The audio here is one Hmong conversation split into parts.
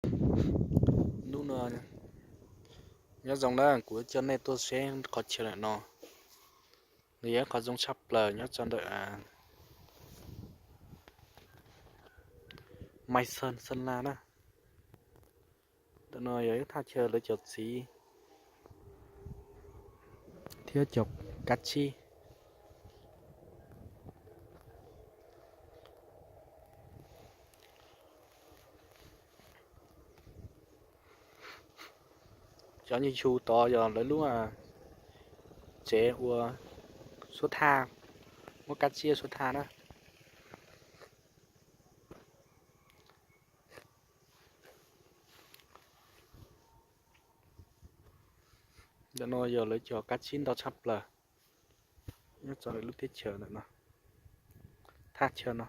Hnub no nyob zoo na, kuv coj nej tuaj saib qhov chaw ntawm no. Nws yog ib qhov zoo tshaj plaws nyob rau ntawm Mai Xees, Xees Las na. Ntawm no yog ib thaj chaw lawv cov txiv thiab cov kab tsib. Cov nyuag hu tod yog lawv lub tsev ua suab thaj, muab kab tsib suab thaj na. Ntawm no yog lawv cov kab tsib ntau tshaj plaws nyob rau lub teb chaws ntawm no, thaj chaw no.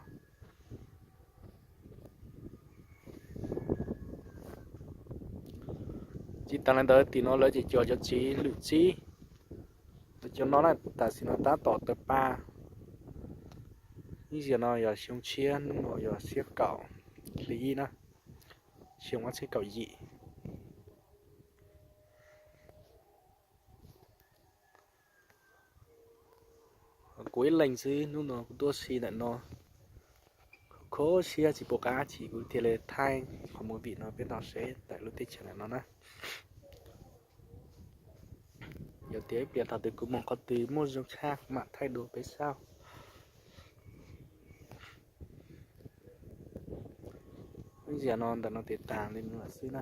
Tsis tas li ntawd tim no lawv tseem cog cov txiv lwm tsib. Lawv cov no na tam sim no tab tom tawg paj. Ib zaug no yog xyoo tshiab, hnub no yog xiab kaum hli ib na, xyoo ob txhiab kaum yim. Kuv ib leeg xwb, hnub no kuv tuaj si ntawm no, kho siab tsis pom qab dab tsi kuv thiaj li thaij qhov movie no peb tau saib ntawm lub teb chaws ntawm no na. Yog tias ib pliag thaum twg kuv mus qhov twg muaj zoo tshaj kuv mam thaij dua peb saib. Ib zaug no ntawm no tes tas li no lawm xwb na.